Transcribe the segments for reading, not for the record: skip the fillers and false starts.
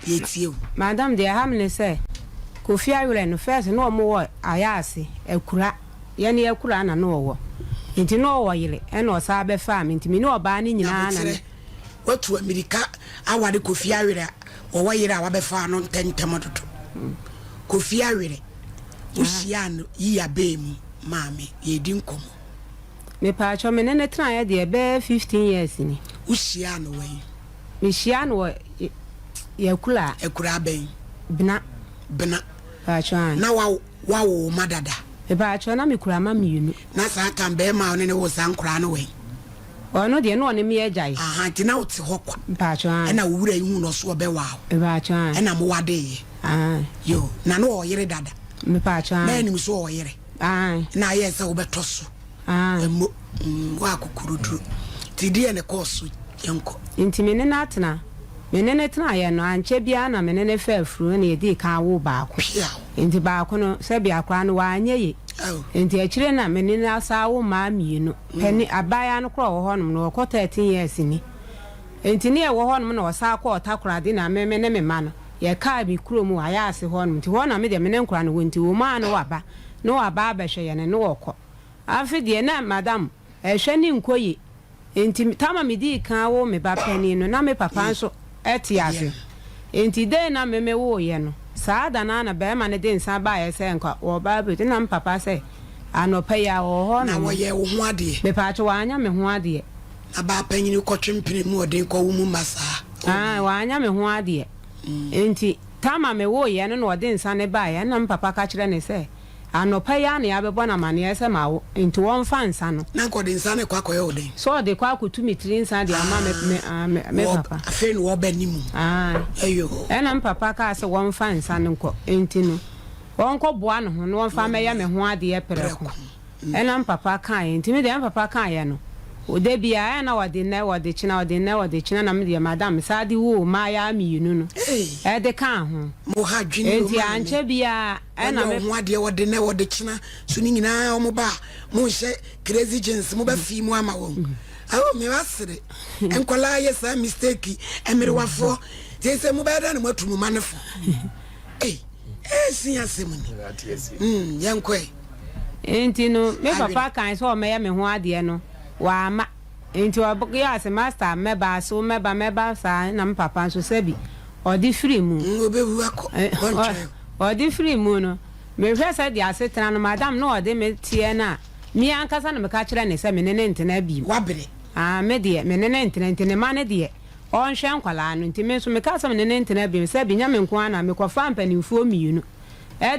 Yɛtie wo. Madam deɛ ɛha me ne sɛ Kofi Awerɛ no first na ɔmo wɔ Ayaase akura yɛne akura na na ɔwɔ nti na ɔwɔ yere ɛna ɔsaa bɛfaa me nti me ne ɔbaa no nyinaa na Nyaboterɛ, ne. Watu amirika aware Kofi Awerɛ a ɔwɔ yere a wabɛfaa no ntɛntɛm dodo. Kofi Awerɛ, wohyiaa no yi abɛɛ mu maame, yɛredi nkɔmmɔ. Mepaakyɛw me ne no tenaeɛ deɛ ɛbɛyɛ 15 years ni. Wohyiaa no wɛn? Mehyiaa no wɔ yɛn akuraa. Akuraa bɛn? Bena. Bena. Mepaakyɛw aane. Na wawo wo mma dada? Mepaakyɛw, na mekura mma mmienu. Na saa tam bɛɛma a ɔne ne wo saa nkoraa no wɛn? Ɔno deɛ na ɔne me agyae. Ahaa, nti na wote hɔ kwa. Mepaakyɛw aane. Ɛna wo wura yi huu no ɔso ɔbɛwaa wo. Mepaakyɛw aane. Ɛna mo wadeeɛ. Aane. Yoo, na na ɔwɔ yere dada? Mepaakyɛw aane. Na anim so ɔwɔ yere? Aane. Na ayɛɛ sɛ wobɛtɔ so. Aane. Mmo, mm, wo akokoroduro. Nti deɛ na ɛkɔɔ so, yɛnkɔ. Nti me ne no atena. Me ne no tenaeɛ no, ankyɛ biara na me ne no faa afuru na yɛdii kan woo baako. Piaw. Nti baako no, sɛbe akwadaa no, wanyɛ ye. Ao. Nti akyire na me ne no asan awo mmaa mmienu. Panin, abaayewa no koraa a ɔwɔ hɔnom no, ɔkɔ 13 years ni. Nti ne yɛwɔ hɔnom na ɔsan kɔɔ Takoradi na me me ne me mma no, yɛkaa me kurom wɔ Ayaase hɔnom. Nti hɔ na me deɛ me ne nkwadaa no wɔ nti wɔn a na wɔaba, na wɔaba abɛhwɛ yɛn no na wɔkɔ. Afe deɛ na madam ɛhwɛ ne nkɔ ye nti tam a medii kan woo me ba panin no na me papa nso te ase nti dei na me me woo yɛ no saa da no ara na barima no de nsa baeɛ sɛ nka ɔreba abɛtu na me papa sɛ anɔpa yi a ɔwɔ hɔ Na nom. wɔyɛɛ wo ho adeɛ? Mepaakyɛw wanyɛ me ho adeɛ. Na baa panyini kɔtwe mpena mu ɔden kɔ wo mu mma saa? Aane wanyɛ me ho adeɛ nti tam a me woo yɛ no na ɔde nsa no baeɛ na me papa ka kyerɛ no sɛ Anɔpa yi ara na yɛabɛbɔ no amanneɛ sɛ mawo, enti wɔmfa nsa no. Na anka ɔde nsa no rekɔ akɔyɛ wo dɛn? Sɛ ɔde kɔ akɔtu me tiri nsa de ama me, me, ah, me, me Wɔ, papa. afei na wɔreba ne mu. Aane. Ɛyoo. Ɛnna me papa kaa sɛ wɔmfa nsa no nkɔ, enti no, wɔnkɔboa ne ho na wɔmfa mmɛyɛ me ho adeɛ prɛko. Prɛko. Ɛnna me papa kaeɛ. Enti me deɛ, me papa kaeɛ no, da biara, ɛyɛ a na ɔde nnɛ, ɔde kyena, ɔde nnɛ, ɔde kyena, na me deɛ, madam, mesan de woo mmaayaa mmienu no Ei! de kaa ho. Mo ha adwene o, Enti maame. ankyɛ biara, Wɔnyɛ Ɛna me. wɔn ho adeɛ wɔde nɛ wɔde kyena so ne nyinaa wɔn ba a mo nhyɛ crazy jeans mo bɛ fi mu ama wɔn awo me wa sere nkɔlaa yɛ saa mistake mmerewafoɔ te sɛ mo bɛyɛ dɛ na mo atu mo ma ne fo ei ɛsi asɛm ni mm yɛn kɔɛ. Nti no me papa kan sɛ ɔmɛyɛ me ho adeɛ no wama Nti ɔyɛɛ ase master mɛba asew mɛba mɛba saa na me papa nso sɛbi ɔde firi mu. Ɔbɛwu akɔ ɔntwɛn. Ɔde firi mu no mehwɛ sɛdeɛ asetena no madam na ɔde me teɛ no a me ankasa na meka kyerɛ no sɛ me ne no ntena bio. Wabere. Aa me deɛ me ne no ntena nti ne mma no deɛ ɔnhwɛ nkwadaa no nti me nso mekaa sɛ me ne no ntena bio sɛbi nyɛ me nko ara na mekɔfaa mpanimfoɔ mmienu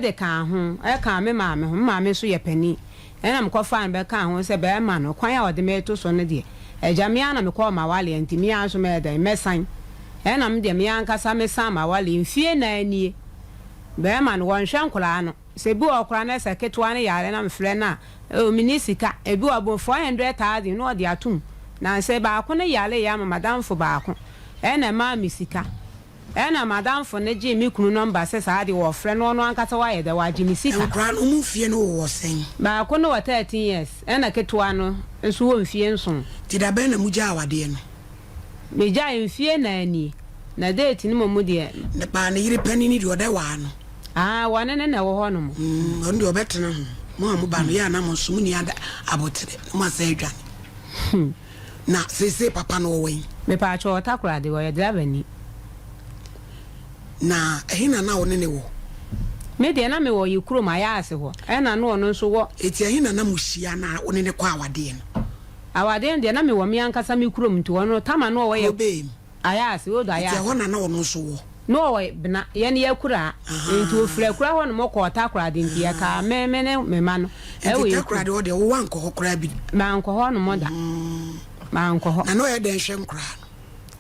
de kaa ho ɛkaa me maame ho me maame nso yɛ panin. Ɛnna mekɔfaa no bɛkaa ho sɛ, Barima no, kwan a ɔde me reto so no deɛ, agya, me ara na mekɔɔ m'awaleɛ, enti me ara nso mɛyɛ dɛn? Mɛsan. Ɛnna me deɛ, me ankasa mesan m'awaleɛ mfeɛ nnan nie. Barima no, wɔnhwɛ nkwadaa no. Sɛ ebi wɔ hɔ koraa na sɛ ketewa no yare na mefrɛ no a, Oh, menni sika. Ebi wɔ hɔ a, ɔbɔ 400,000 na ɔde atom. Nansɛ baako no yareeɛ ama m'adamfo baako, ɛnna ɛmaa me sika. Ɛna m'adamfo no gyee me kunu nɔmba sɛ saa deɛ wɔfrɛ no ɔno ankasa wayɛ dɛ wagye me sika. Nkwadaa no wɔn mfie no wowɔ sɛn? Baako no wɔ 13 years ɛna ketewa no nso wɔ mfie nson. Nti da bɛn na mo gyaa awadeɛ no? Me gyae mfie nan nie, na date no mmom deɛ. Ne paa ne yere panin no deɛ ɔdɛ waa no. Aa wɔne no na ɛwɔ hɔ nom. Mm ɔno deɛ ɔbɛtena ho, mo a mo ba no yɛ a na mo nso mo nni ada aboterɛ na mo asan adwane. Na seesei papa no ɔwɔ he? Mepaakyɛw, ɔwɔ Takoradi, ɔyɛ driver ni. Na ɛhe na na wo ne no wɔ? Me deɛ na mewɔ yɛ kurom, Ayaase hɔ, ɛna na ɔno nso wɔ. Enti ɛhe na na mohyia na wo ne no kɔ awadeɛ no? Awadeɛ no deɛ na mewɔ me ankasa me kurom, nti ɔno, Tama na ɔwɔ yɛ. Kuro bɛn mu? Ayaase, Old Enti Ayaase. ɛhɔ na na ɔno nso wɔ? Na ɔwɔ Bena, yɛn yɛ akuraa, enti ɔfiri akura hɔ nom kɔɔ Takoradi, nti yɛkaa me, me ne me mma no Enti wɔ yɛ kurom. Takoradi hɔ deɛ wo woankɔ hɔ koraa bi? Mankɔ hɔ nom da, mankɔ hɔ. Na na ɔyɛ dɛn hwɛ nkoraa no?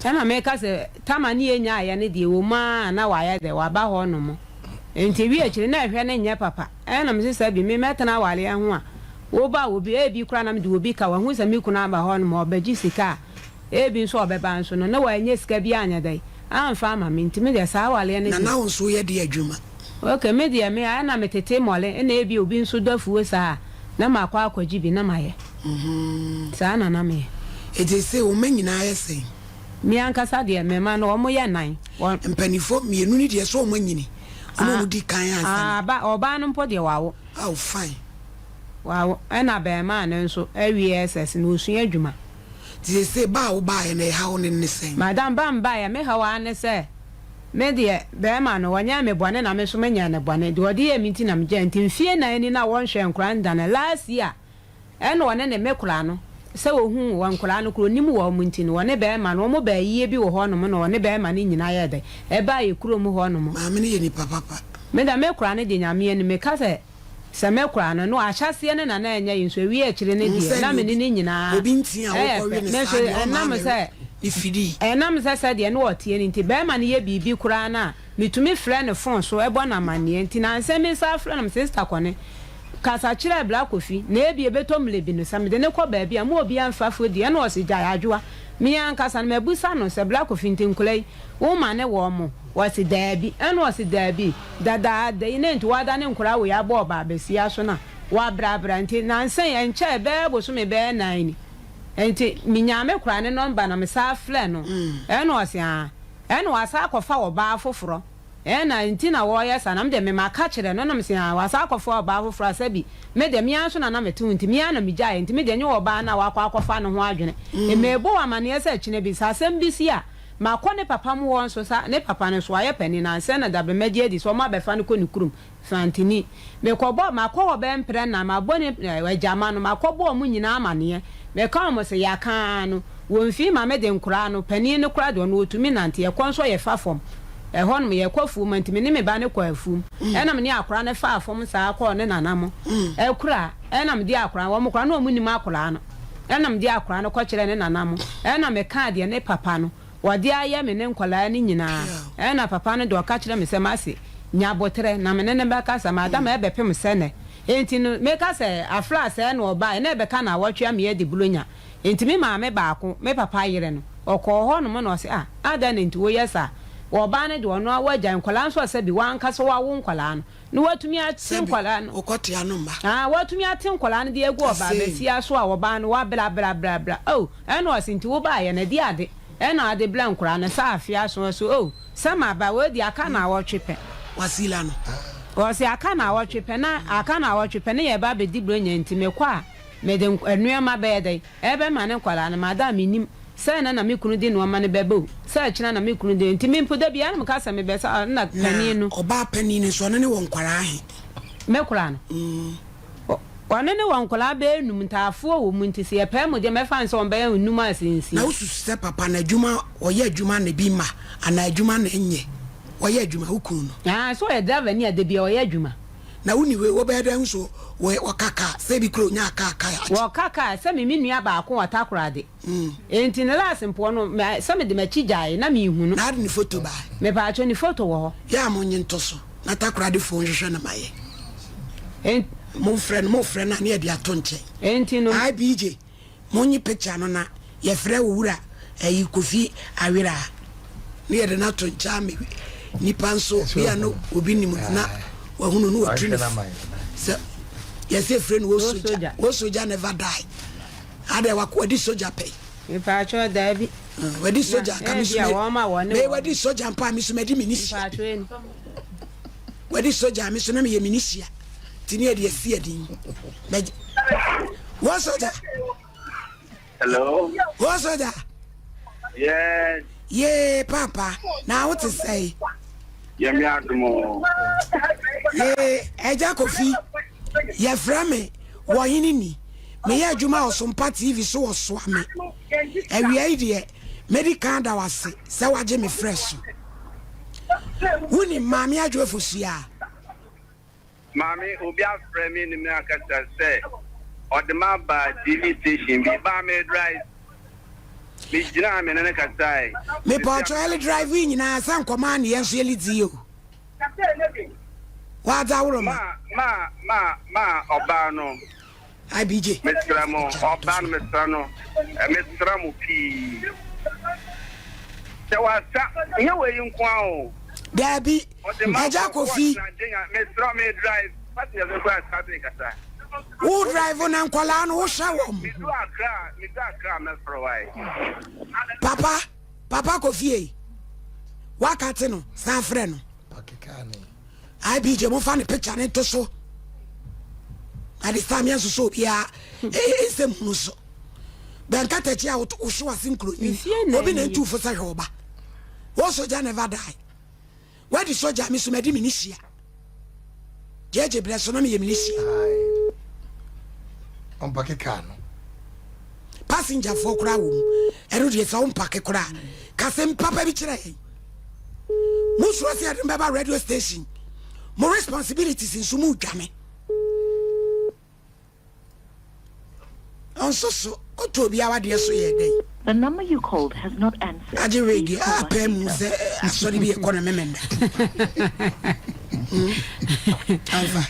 Ɛna meka sɛ, Tama ne yɛn nyaeɛ no deɛ, ɛwɔ mu ara a na wayɛ dɛ, waba hɔ nom. Enti ewie akyire na ɛhwɛ no nyɛ papa. Ɛna mese sɛ bi me mɛtena awareɛ ho a, woba a obi, ebi koraa na mede obi ka, wahu sɛ me kunu aba hɔ nom, ɔbɛgye sika a, Ebi nso a ɔbɛba nso no, na wannya sika biara anyɛ dɛn? Amfa ama me. Nti me deɛ saa awareɛ no Na deɛ. na wo nso woyɛ deɛ adwuma? Ok, me deɛ me ayɛ na metete mmɔre, ɛna ebi obi nso dɔ afuo saa a, na makɔ akɔgye bi na mayɛ. Saa na na meyɛ. Enti seesei wo mma nyinaa yɛ sɛn? Me ankasa deɛ, me mma no, wɔyɛ nnan. Wɔn. Mpanimfoɔ mmienu no deɛ, sɛ wɔanyini, wɔn a wɔdi kan ansa na. Ah, ba, ɔbaa no mpo deɛ, wawo. Oh, fine. Wawo, ɛna abarimaa no nso awie SS na ɔsua adwuma. Nti seesei ba a wobaeɛ no, ɛhaw no ne sɛn? Madam, ba a mebaeɛ, me haw ara ne sɛ, me deɛ, barima no, ɔnyɛɛ me bɔne na me nso menyɛɛ no bɔne. Deɛ ɔde yɛɛ me nti na megyae. Nti mfeɛ nnan ni na wɔnhwɛɛ nkwadaa no da no, last year, Ɛna ɔne ne me koraa no, sɛ ohuu wɔn nkoraa no koraa onim wɔn nti no, ɔne bɛɛma no, wɔn baa ayie bi wɔ hɔ nom na ɔne bɛɛma no nyinaa yɛɛ dɛn, ɛbaa yɛ kurom hɔ nom. Maame no yɛ nipa papa. Me deɛ me koraa no deɛ Nyame anim, me ka sɛ, sɛ me koraa no, no ahyɛaseɛ no na na ɛnyɛ ye nso awie akyire no deɛ, na me ne no nyinaa ɛyɛ pɛ. Me nso ɛnam sɛ, ɛnam sɛ sɛdeɛ na ɔteɛ no nti, bɛɛma no yɛ biribi koraa no a, Metumi frɛ no fon so bɔ no amanneɛ nti nansa me nsa afrɛ no me sista Kɔne kasa kyerɛɛ Bra Kofi na ebia ɛbɛtɔ mmerɛ bi no sɛ mede no kɔ baabi a mo obiara mfa fo di ɛna ɔse gyae adwoa me ankasa no mabusa no sɛ Bra Kofi nti nkora yi wo ma ne wɔn mo ɔse daabi ɛna ɔse daabi dadaada yi na nti wadane nkora wei abɔ ɔbaa basia so na wabrabra nti nansa yi ɛnkyɛɛ bɛɛ bosome bɛɛ nan ni nti menyaa me kora ne nɔmba na mesaa frɛ no ɛna ɔse aa Ɛna wasan akɔfa ɔbaa foforɔ ɛna nti na wɔyɛ saa na me deɛ me maka kyerɛ no na me se aa wasan akɔfa ɔbaa foforɔ a sɛbi me deɛ me ara nso na na mete ho nti me ara na me gyaeɛ nti me deɛ nyɛ ɔbaa no a wakɔ akɔfa no ho adwene mebɔ wo amaneɛ sɛ kyena bi sɛ asɛm bi si a makɔ ne papa mo hɔ nso sa ne papa no nso wayɛ panin ansɛ na dabe mɛgye adi sɛ ɔmo abɛfa no kɔ ne kurom Fantini. Mekɔbɔ, makɔ hɔ bɛyɛ mprɛ nnan, mabɔ ne agyama no, makɔbɔ wɔn nyinaa amaneɛ. Meka wɔn sɛ, yɛaka ara no, wɔmfii ma mede nkoraa no, panin no koraa deɛ ɔno ɔtumi nante, yɛkɔ nso yɛfa fam. Ɛhɔnom, yɛkɔ afuom, nti me ne me ba no kɔɔ afuom. Ɛna me ne akwadaa no faa fam saa kɔɔ ne nana mo akuraa. Ɛna mede akwadaa no, wɔn koraa na wɔnnim akwadaa no. Ɛna mede akwadaa no kɔkyerɛɛ ne nana mo. Ɛna mekaa deɛ ne papa no Wɔde ayɛ me ne nkwadaa no nyinaa. Ɛnna papa no de ɔka kyerɛɛ me sɛ, M'ase, nya aboterɛ, na me ne no bɛkasa. Mada ma ɛbɛpem sɛ nnɛ. Enti no, meka sɛ, Afra sɛɛ na ɔbaeɛ, na ɛbɛka nnawɔtwe ama yɛadi Buronya. Enti me maame baako, me papa yere no, ɔkɔɔ hɔnom na ɔse, Ah, adɛn na enti woyɛ saa? Ɔbaa no deɛ, ɔno ara wagyae nkwadaa nso a sɛbi w'ankasa wawo nkwadaa no. Na watumi ate Sɛbi, nkwadaa no. wokɔtoa no mma. Ah, watumi ate nkwadaa no de agu ɔbaa Asei. basia so a ɔbaa no wabra bra bra bra oh, ɛna ɔse nti wo baayɛ no ɛdeɛ ade ɛna ade bra nkwadaa no sɛ afe aso ɔse oh, sɛ maba wei deɛ aka naawɔtwe pɛ. Wasila no. Ɔse aka naawɔtwe pɛ na aka naawɔtwe pɛ ne yɛba abɛdi bronya nti mekɔ a mede nnoɔma bɛyɛ dɛn. Ɛbɛma ne nkwadaa no, mada a mennim sɛ ɛnnɛ na me kunu de nnoɔma no bɛba o, sɛ ɛkyena na me kunu de, nti me mpo da biara na meka sɛ mebɛsa a, na Na panin no. ɔbaa panin no nso, ɔno ne wɔ nkwadaa ahe? Me koraa no, ɔno ne wɔ nkwadaa bɛyɛ num, ntaafoɔ wɔ mu, nti sɛ yɛpae mu deɛ mɛfa no sɛ wɔn bɛyɛ nnum a sɛ nsia. Na wosusu sɛ papa no adwuma, ɔyɛ adwuma na ebi mma anaa adwuma na ɛnyɛ? Ɔyɛ adwuma, wo kunu no? Aane, sɛ ɔyɛ driver ni a, da biara ɔyɛ adwuma. Na wonni wei, wobɛyɛ dɛn ahu so wɔ wɔka kaa, sɛ ebi kura onyaa kaa kae akyɛ. Wɔka kaa, sɛ me me nua baako wɔ Takoradi. Enti ne last mpoɔ no, me sɛ mede m'akyi gyae na menhu no. Na ade ne foto bae. Mepaakyɛw ne foto wɔ hɔ. Yɛ a monnye nto so, na Takoradi foɔ nhwehwɛ no ma yɛ. Ent. Momfrɛ no, mofrɛ no a ne yɛde ato nkyɛn. Enti no. IBJ. Monye picture no na yɛfrɛ owura ɛyi Kofi Awera a ne yɛde no ato nkyɛn ama nipa nso bia no obi nim no na wahunu no watu no fo sɛ yɛsɛ efrɛ no wɔ soja wɔ soja never die adɛ wako wadi soja pɛi. Mepaakyɛw daabi. Wadi soja nka mi so mɛ wadi soja mpo a mi so mɛ di minisia. Wadi soja mi so na mi yɛ minisia. Ti ne yɛde asi adin. Bɛgye. Wo soja. Hello. Wo soja. Yes. Yee papa na wo te sɛe. Yɛmi adumo. Yee ɛgya kofi yɛfrɛ me wɔ hene ni meyɛ adwuma wɔ Sompa TV so wɔ soa me awia yi deɛ mɛdi kan da wase sɛ wagye me frɛ so wonim maame adwo afosua Maame, obi afrɛ me ne me akasa sɛ ɔde me aba TV station bi. Baa me drive. Me gyinaa me ne no kasae. Mepɔtɔ ɛle drive yi nyinaa sɛ nkɔmɔ a ne yɛn nso yɛle dzi o. Wadza woro ma. Ma ma ma ɔbaa no. IBJ. Mesrɛ mo, ɔbaa no mesrɛ no, mesrɛ mo pii. Sɛ wasa, nyɛ wei nko ara o. Daabi, Agya Kofi. Mesrɛ me drive, passengers no koraa start kasa. Wo drive na nkɔlaa no wohwɛ wɔn. Medu Accra, medu Accra mɛfrɛ wo ae. Papa. Papa kɔ fie. Waka te no, san frɛ no. IBJ mo fa ne picture ne nto so. Na this time yɛn soso obiara nsɛm hunu so. Bɛnkatakyi a wohwe wase nkuroni. Obi na ntu fo sɛ hwɛ ɔba. Wo soja never die. Wadi sogya me so madi me nisia. Gyegye brɛ so na meyɛ me nisia. Ɔmpake kaa no. Passenger foɔ koraa wɔ mu. Ɛno deɛ sɛ wompake koraa. Kasɛm papa bi kyerɛ yɛn. Mo suro sɛ yɛde bɛba radio station. Mo responsibilities nso mo dwane. Ɔnso so kɔtɔ obi awadeɛ so yɛ dɛn? The number you called has not answered. Agye wig Please call back apɛ mu later. sɛ asɔre bi ɛkɔ no memenda. Amfa.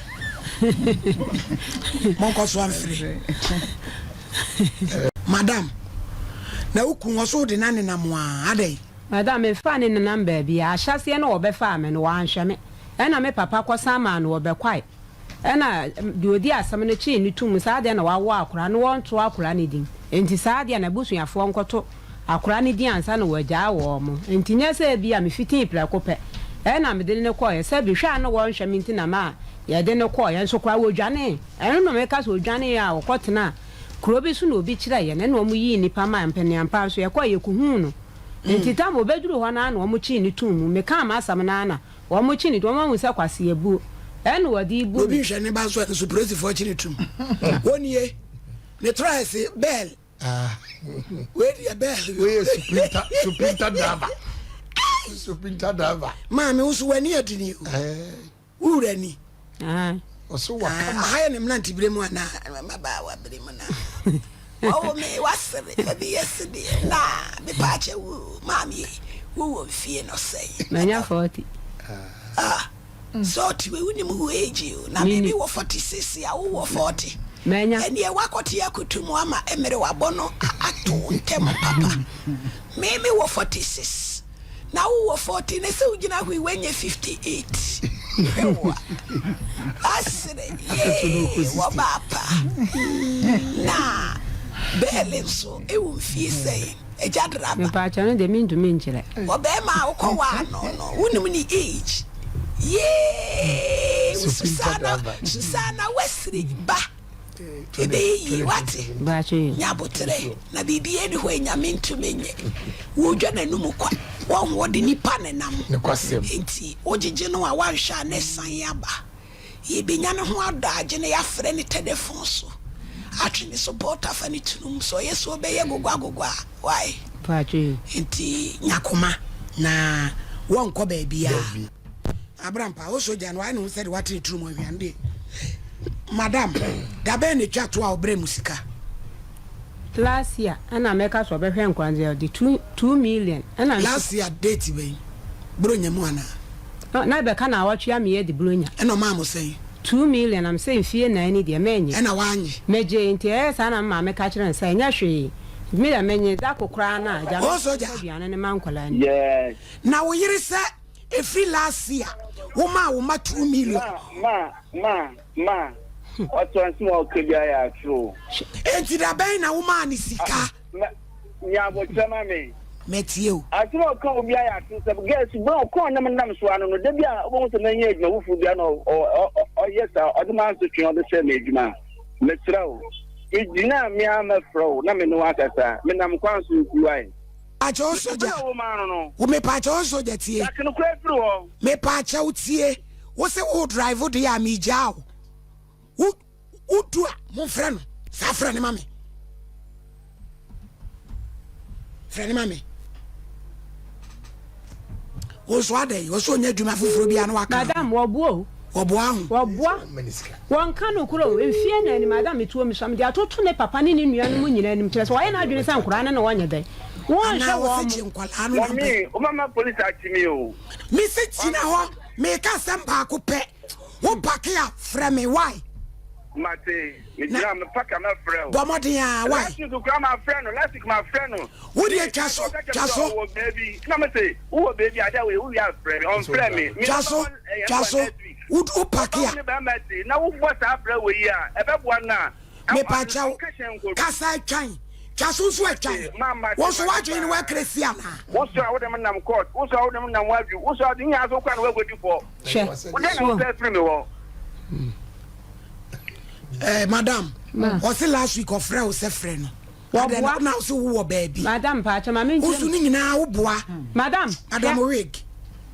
Monkɔ so amfiri. Madam, na wo kun wɔ so wode no anenam a adɛn? Madam, mefaa no nenam baabi a, ahyɛaseɛ no wɔbɛfaa me no, wanhwɛ me. Ɛna me papa kɔsan maa no wɔ Bɛkwae. Ɛna deɛ ɔdii asɛm no kyee no toom saa deɛ na wawo akora no wɔnto akora no din enti saa deɛ n'abusuafoɔ nkɔto akora no din ansa na wɔagyaa wɔn enti nyɛ sɛ ebia mefitii prɛko pɛ ɛna mede no kɔeɛ sɛbi hwɛ a na wɔnhwɛ me nti na maa yɛde no kɔeɛ nso koraa wɔdwanee ɛno na meka sɛ ɔdwanee a ɔkɔtenaa kuro bi so na obi kyerɛɛ yɛn ɛna wɔn yii nnipa maa mpaneampa nso yɛkɔeɛ yɛkɔhuu no enti tam ɔbɛduruu hɔ no ara na wɔn kyee no too mu mekaa m'asɛm no ara na Wɔn kyi no nti wɔn ahu sɛ kwasi abuo ɛna wɔde rebu Obi no. nhwɛ ne ba nso ɛno so polisifoɔ kyi no tum. Wɔnie ne tra ɛse bɛɛl. Wei deɛ bɛɛl. Wei yɛ supinta supinta driver. Supinta driver. Maame wo so w'ani adini o. Wo wura ni. Ɔso wakama. Aha yɛ ne mmerantebere mu anaa mmabaawa bere mu na. Wɔwo me wasere ebi yɛ sedeɛ na mepaakyɛ wo maame wo wɔ mfie no sɛn. Manya 40. Ah sɛ ɔte wei wonim wo age o na me wɔ 46 a wowɔ 40. Manya. Ɛneɛ wakɔte akoto mu ama mmere wabɔ no ato wo ntɛm papa. Me me wɔ 46. Na wo wɔ 40 ne sɛ wo gyina hɔ yi wanya 58 hwɛ wo a asere yee wɔ ba pa na bɛɛle nso ɛwɔ mfie sɛn agya draba. Mepaakyɛ no deɛ mentumi nkyerɛ. Wɔ bɛɛma a wokɔ waa no no wonim ne age yee wo susana susana wasiri ba. Ɛbɛyɛ yie, wate? Nya aboterɛ, na biribiara nni hɔ a Nyame ntumi nyɛ. Wɔdwa n'anum kwa, wɔho ɔde nipa nenam. Enti wogyegye no a woanhwɛ a na ɛsan aba. Yɛbɛnya ne ho adagye na yɛafrɛ no tɛlɛfon so, atwe ne so pɔt afa ne tirim sɛ ɔyɛ sɛ ɔbɛyɛ gogwagogwa a, why? Enti nya koma na wɔnkɔ baabiara. Abrampa, wo sogya no wayɛ ne ho sɛdeɛ wate ne tiri mu ahwia no deɛ. Madam, da bɛn na ɛtwa to a ɔbrɛ mu sika? Last year ɛna mɛka sɛ ɔbɛhwɛ nkwadaa no deɛ ɔde 2 million ɛna. Last year date bɛn? Buronya mu anaa? Na ɛbɛka naawɔtwe ama yɛadi buronya. Ɛna ɔmaa mo sɛn? 2 million na mesɛ mfie 4 ni deɛ mɛnyɛ. Ɛna woanye? Megyee nti ɛyɛɛ saa na me maame ka kyerɛɛ no sɛ ɛnyɛ hwee nti me deɛ menye da ko koraa no a gya me sogya aduane no ma nkwadaa no. Yes. Na wo yere sɛ Ɛfiri last year wo maa wo ma 2 million. Ma ma ma ma ɔtɔ nsem a ɔka biara yɛ atoro o. Enti da bɛn na wo maa no sika? Ma nya abokyerɛ ma me. Mɛtie o. Asem a ɔka wɔ biara yɛ atoro sɛ girl suban a ɔkɔɔ nam nam so ano no da bi a wobɛhu sɛ manya adwuma foforɔ bi a na ɔyɛ saa ɔde m'asotwe ɔde hyɛ me adwuma mesrɛ wo megyina me ara mɛfrɛ wo na me ne wo akasa menam kwan so nti wae. Mepaakyɛw sogya. Wo mepaakyɛw sogya tie. Mepaakyɛw tie. Wo se wo drive deɛ a megyaa wo. Wo wo du a momfrɛ no. Saa frɛ ne ma me. Frɛ ne ma me. Wo nso adɛn? Wɔ sɛ ɔnya adwuma foforɔ bi a na waka. Madam, wɔboa o. Wɔboa ho. Wɔboa. Wɔnka nokorɛ o. Mfeɛ na anim ada metuo mesua mede atoto ne papa ne ne nuanom nyinaa anim kyerɛ sɛ wayɛ n'adwene sɛ nkoraa no na wɔnyɛ dɛn wɔnhwɛ Anaa wɔse wɔn. kye nkwadaa no na mpɛ. Mummy, wobɛma police akye me o. Mese gyina hɔ meka asɛm baako pɛ wo pake a frɛ me why. Mate, megyina me park a mɛfrɛ wo. Bɔ mmɔden a why. Last week koraa mafrɛ no, last week mafrɛ no. Wo deɛ twa so, twa so. Ɔwɔ baabi, na mese wowɔ baabi ade a woyɛ wowie a frɛ me, ɔmfrɛ me. Twa so, twa so, wo wo park a. Ne bɛrima te na wobɔ saa brɛ wɔ yi a, ɛbɛboa no a. Mepakyɛw, kasa twan. Twa so nso atwa. Wo nso w'adwene ne w'akra si anaa? Wo so a wode me nam court, wo so a wode me nam w'adwi, wo so a wode nyinaa so wokora na woaguadi fɔ. Hwɛ, Wo dɛn na wopɛ afiri me hɔ? Eh, madam, ɔse last week ɔfrɛ wo sɛ frɛ no. Wɔboa. Na wo se wowɔ baabi. Madam paakyɛ ma me nkyerɛ. Wo so ne nyinaa woboa. Madam. Madam wig.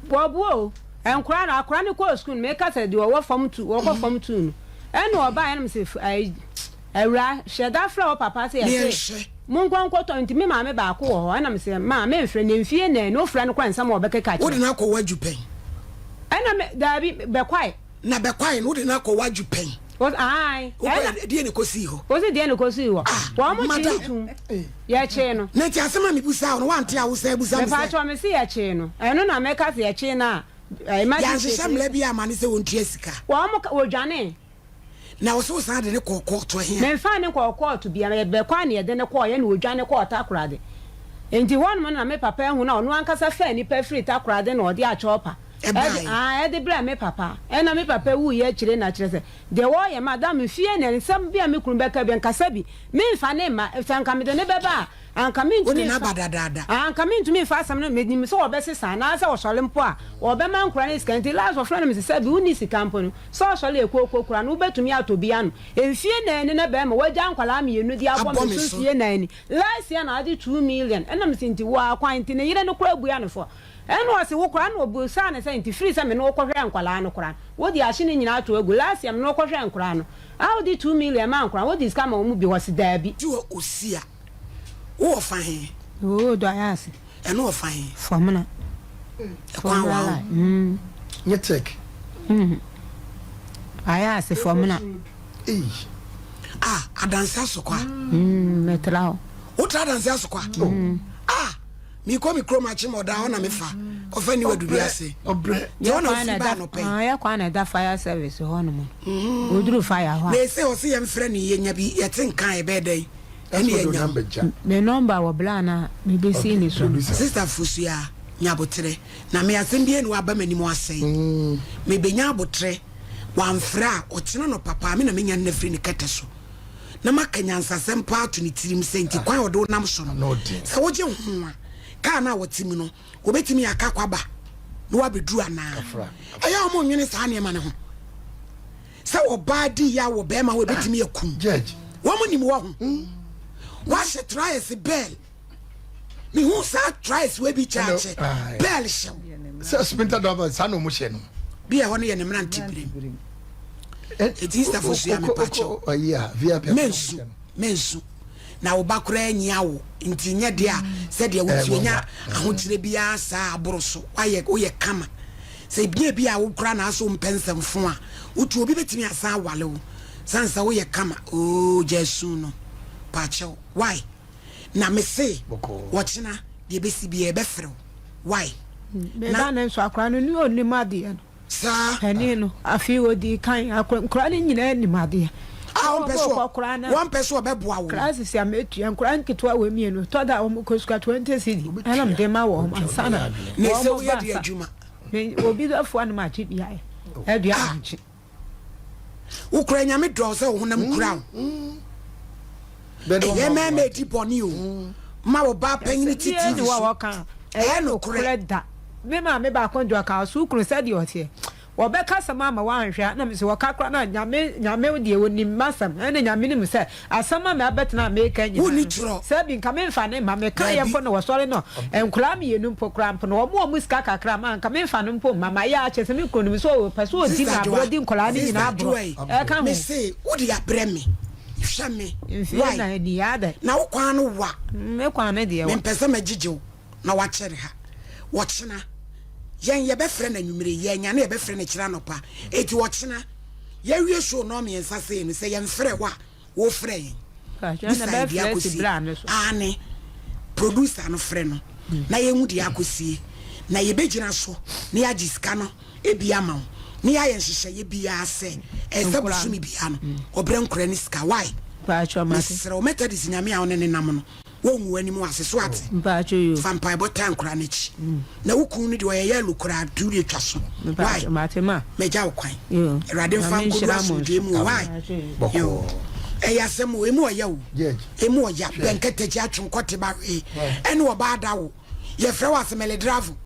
Wɔboa o. Nkora no akora no kɔɔ sukuu no meka sɛ deɛ ɔwɔ fam tu wɔkɔ fam tu no ɛna ɔbaa ɛna mese ɛyi awura hyɛ da frɛ wo papa sɛ yɛse monkɔ nkɔtɔ nti me maame baako wɔ hɔ ɛna mese maa memfrɛ ne mfie nan no wofrɛ no kora nsɛm a ɔbɛkeka kyerɛ. Wode no akɔ w'adwu pɛn? Ɛna me daabi bɛkwae. Na bɛkwae no wode no akɔ w'adwu pɛn? Ae. Wokɔ deɛ na ɛkɔsii hɔ? Wosi deɛ na ɛkɔsii hɔ? Ah, Wɔn mo kyee madam. no tum. Yɛkyee no. Na nti asɛm a mebusaa wo no woante a wosan busa me sɛ. Mepaakyɛw mese yɛkyee no. Ɛno na mɛka sɛ yɛkyee no a ɛɛ magistrate. Yɛanhyehyɛ mmara bi amma no sɛ ɔntua sika. Wɔn mo ka wɔdwanee. Na wo se wosan de no kɔɔ kɔɔto ɛhe a? Memfaa no nkɔɔ kɔɔto biara, yɛbɛkɔ a na yɛde no kɔɔeɛ na ɔdwane kɔɔ Takoradi. Enti hɔnom no na me papa ahu no a ɔno ankasa faa nnipa firii Takoradi na ɔde akyɔɔpa ɛde Ɛbaeɛ. ae ɛde brɛɛ me papa. Ɛna me papa wuiɛ akyire na kyerɛ sɛ deɛ wɔreyɛ madam mfie na nsɛm bi a me kunu bɛka bi nkasa bi memfa ne mma sɛ anka mede no bɛba a anka Wode mentumi no mfa aba dadaada. anka mentumi mfa asɛm no menim sɛ wɔbɛsesa anaasɛ wɔsɔre mpo a wɔbɛma nkora no sika nti last wɔfrɛ no mese sɛ bi wonni sika mpo no Sɛ ɔsɔre ekooko koraa no wobɛtumi atɔ bi anom. Mfie nan ni na bɛɛma wagya nkwadaa mienu de abɔ me so mfie nan ni. Last year na ɔgye 2 million ɛna mese nti wo ara kwan nti ne yere no koraa bua no fɔ. Ɛna ɔse wo koraa ɛna ɔbusaa no sɛ nti firi sɛ me ne wo kɔhwɛɛ nkwadaa no koraa no wode ahye ne nyinaa ato agu. Last year me ne wo kɔhwɛɛ nkoraa no a wode 2 million maa nkoraa no wode sika ma wɔn bi ɔse daabi. Ti wɔ osi a, wo wɔ fa he? Oo dɔ ayɛ ase. Ɛno wɔ fa he? Fɔmena. Ɛkwan wa ho. Nyɛ tech. Ayɛ ase fɔmena. Ei. Ah, adanse asokwa. Mm, metra hɔ. Wotra adanse asokwa? Mm. Ah, mekɔ me kurom akye ma ɔda hɔ na mefa. Kɔfa ni wadu bi ase. Ɔbrɛ. Deɛ ɔna ofiri ba anɔpɛ yi. Ah, yɛ kwan na ɛda fire service hɔ nom. Oduru fire hɔ a. Na ese ɔse yɛmfrɛ no yɛnya bi yɛte nka ɛbɛyɛ dɛn? Ɛne yɛnya. Ne nɔmba wɔ bla na mebɛsi ne so. Sister Fosua, nya aboterɛ. Na me asɛm biara nni hɔ aba m'anim asɛe. Mebɛnya aboterɛ. Wamfrɛ a, ɔkyena anɔpa paa me na mɛnya no afiri ne kɛtɛ so. Na maka nyansasɛm paa ato ne tirim sɛ nti kwan a ɔde wo nam so no, sɛ wogye ho a, kaa no a wɔte mu no, wɔbɛtumi aka akɔ aba na wabɛduru anaa? Ɛyɛ a wɔnnwene saa nneɛma no ho. Sɛ ɔbaa di yaw wɔ bɛrima ho ɛbɛtumi akum. Wɔn nim wɔ ho. Wahyɛ trials bɛɛl. Mehu saa trials wei bi kyɛ akyɛ. Bɛɛl hyɛw. Sɛ sprinter driver saa na wɔn hyɛ no. Bi ɛhɔ no yɛ ne mmerante berem. Eti Easterfo sua me pakyɛw. Mensu mensu na wo ba koraa nyi awo nti nyɛ deɛ a sɛdeɛ wotie nya ahokyerɛ biara saa aboro so wayɛ woyɛ kama. Sɛ ebia bi a wo koraa na aso mpɛ nsɛmfo a, wotu obi betumi asan awale wo. San sɛ woyɛ kama oo gya su no. Pakyɛw why? Na me se wɔkyena deɛ ebesi biara yɛbɛfrɛ wo why? Me ba no nso akora no ne ɔnim adeɛ no. Saa. Panin no afei ɔdii kan akora nkora no nyinaa nim adeɛ. A wɔmpɛ so wɔmpɛ so ɔbɛboa wo. Classes a metua nkora nketewa wɔ mmienu tɔ da a wɔn kɔ sukuu 20 cedi ɛna mede ma wɔn ansa na wɔn ba sa. Na ɛsɛ woyɛ de adwuma. Me obi bɛfoa no makye bi ayɛ adua ah. ankye. Wokura nyame dɔ sɛ wo honam kura wo. Ɛyɛ mɛma ɛdi bɔne o. Ma wo ba panyini ti TV so. Ɛyɛ nokorɛ da. Me maame baako de ɔka ɔso kunu sɛdeɛ ɔteɛ. Wɔbɛka asɛm ama woanhwɛ a na mese wɔka koraa na Nyame Nyame deɛ ɔnim m'asɛm ɛna Nyame nim sɛ asɛm a mabɛtena a meka nyinaa Wonni no twerɛ. sɛ bi nka memfa ne mma mekaeɛ Daabi. mpo na wɔsɔre no nkoraa mmienu mpo koraa mpo no wɔn wɔn sika kakra ma nka memfa no mpo mma mayɛ akyɛ sɛ me kunu nim sɛ ɔpɛ sɛ ɔdi me Sister aborɔ Adwoa, di nkoraa no Sister nyinaa Adwoa aborɔ yi, ɛka ho. mese wode abrɛ me, hwɛ me, Mfie why? na ani adɛn? Na wo kwan no wa. Me kwan no deɛ wa. Mempɛ sɛ mɛgyegye wo. na wakyɛre ha. Ɔkyena, yɛn yɛbɛfrɛ no anwummere yi, yɛanya no yɛbɛfrɛ no kyerɛ anɔpa. Enti ɔkyena, yɛawie show nnɔnmiɛnsa sei no, sɛ yɛmfrɛ wo a, wofrɛ yɛn. Bisa yɛn deɛ akɔsie. Aane, producer no frɛ no na yɛnhu deɛ akɔsie. Na yɛbɛgyina so na yɛagye sika no bi ama wo na yɛayɛ nhyehyɛeɛ biara sɛ ɛsɛ bosome biara no, ɔbrɛ nkora ne sika. Why? Mesrɛ wo, Methodist Nyame a wo ne ne nam no, Wongu w'anim ase, so ate? Mpaatwo yoo. Fa mpaebɔ taa nkwadaa no akyi. Na wo kunu no deɛ ɔyɛ yellow koraa, nti wo deɛ twa so. Why? Mpaatwo mate ma. Magya wo kwan. Yoo. Awurade mfa Nyame nkɔdu nhyira mo asomdwoeɛ nso. mu o. Why? Mpaatwo yoo. Yoo. Ɛyɛ asɛm o, emu ɔya o. Emu ɔya. Bɛnkɛtɛkyi atwe nkɔte ba wee. Ɛne ɔbaa da wo. Yɛfrɛ wo asemele dravo.